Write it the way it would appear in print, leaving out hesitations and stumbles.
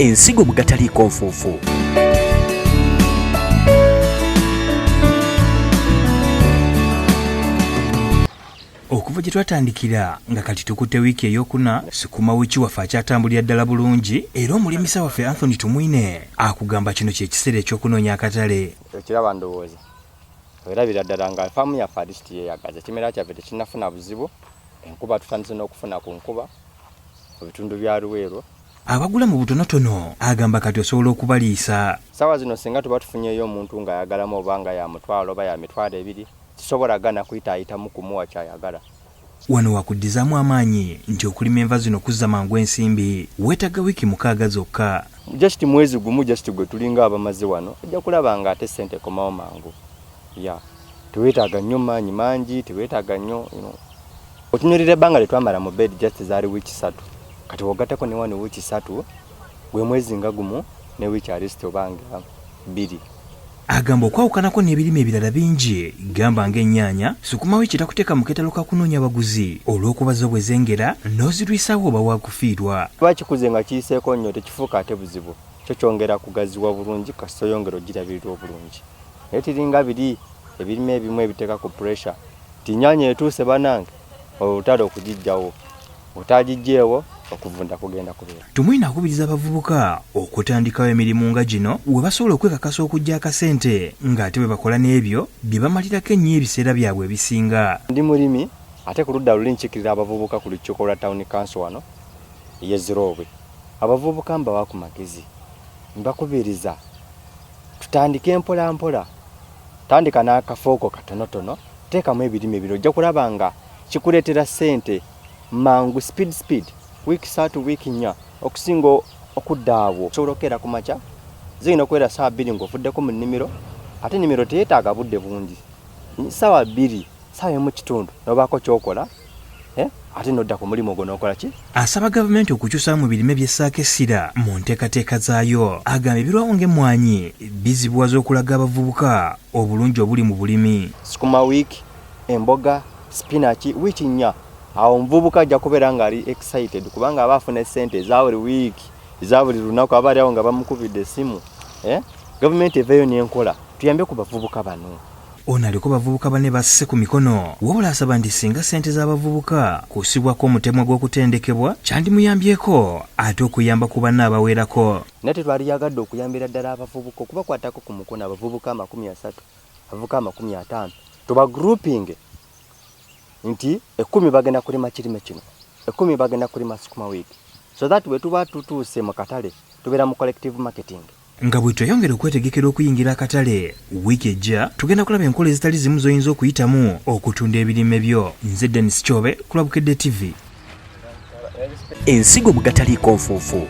Ensigo mu gataliiko nfuufu. Okuva gye twatandikira nga kati tukutte wiiki eyokuna, sukuma wiiki waffe akyatambulira ddala bulungi, era omulimisa waffe Anthony Tumwine akugamba kino kye kiseera eky'okunoonya akatale. Ekiraba ndowooza erabira ddala nga faamu yaffe at least yeeyagaza, ekimera kyaffe tekinnafuna buzibu, enkuba tutandise n'okufuna ku nkuba mu bitundu bya Luweero. Abagula mu butonotono agamba kati osobola okubaliisa. Ssaawa zino singa tuba tufunyeeyo omuntu ng'ayagalamu oba nga ya mutwalo oba ya 20,000, sisobola gana kuyitaayitamu kumuwa ky'ayagala. Wano wakuddizaamu amaanyi nti okulima enva zino kuzza mangu ensimbi, weetaaga wiiki 6 zokka. Just mwezi gumu just gwe tulinga abamaze wano, ojja kulaba nga ate ssente ekomawo mangu. Yeah, teweetaaga nnyo maanyi mangi, teweetaaga nnyo you know. Otunuulira ebbanga lye twamala mu bed just zaali wiiki 3, kati bw'ogattako ne wano wiiki 3, gwe mwezi nga gumu ne wiiki at least oba nga 2. Agamba okwawukanako n'ebirime ebirala bingi gamba ng'ennyaanya, sukuma wiiki takuteeka mu keetalo ka kunoonya baguzi olw'okuba zo bwe zengera n'ozirwisaawo oba waakufiirwa. Kiba kikuze nga kiyiseeko nnyo tekifuuka ate buzibu, kyo kyongera kugaziwa bulungi kasita oyongera ogirabirira obulungi. Naye tiringa biri ebirime ebimu ebiteeka ku pressure nti nnyaanya etuuse bannange olutalo okugiggyawo, bw'otaagiggyeewo okuvunda kugenda kubeera. Tumwine akubiriza abavubuka okutandikawo emirimu nga gino we basobola okwekakasa okuggya akasente ng'ate bwe bakola n'ebyo bye bamalirako ennyo ebiseera byabwe ebisinga. Ndi mulimi ate ku ludda luli nkiikirira abavubuka ku lukiiko lwa Town Council wano ey'e Ziroobwe. Abavubuka mbawa ku magezi, mbakubiriza tutandike mpola mpola, tandika n'akafooko katonotono, teekamu ebirime bino ojja kulaba nga kikuleetera ssente mangu speed speed, wiiki 3 wiiki 4 okusinga okudda awo. Osobola okukeera ku makya, zirina okubeera ssaawa 2 ng'ovuddeko mu nnimiro, ate ennimiro teyeetaaga budde bungi, ssaawa 2, ssaawa 1 kitundu n'obaako ky'okola ate n'odda ku mulimu ogwo n'okola ki? Asaba gavumenti okukyusaamu mu birime by'essaako essira mu nteekateeka zaayo. Agamba ebirwawo ng'emmwanyi bizibuwaza okulaga abavubuka obulungi obuli mu bulimi. Sukuma wiiki, emboga, spinach, wiiki 4 awo omuvubuka ajja kubeera ng'ali excited kubanga aba afuna essente eza buli wiiki, eza buli lunaku, aba ali awo nga bamukubidde essimu. Gavumenti eveeyo n'enkola tuyambe ku bavubuka bano. Ono aliko bavubuka banne basse ku mikono, wabula asaba nti singa ssente z'abavubuka kusibwako omutemwa gw'okutendekebwa kyandimuyambyeko ate okuyamba ku banne abawerako. Naye tetwaliyagadde okuyambira ddala abavubuka okubakwatako ku mukono, abavubuka 30, abavubuka 50, tubagroupinge nti 10 bagenda kulima kirime kino, 10 bagenda kulima sukuma wiiki, so that bwe tuba tutuuse mu katale tubeera mu collective marketing. Nga bwe tweyongera okwetegekera okuyingira akatale wiiki ejja, tugenda kulaba enkola ezitali zimu z'oyinza okuyitamu okutunda ebirime byo. Nze Dennis Kyobe ku lwa Bukedde TV. Ensigo mu gataliiko nfuufu.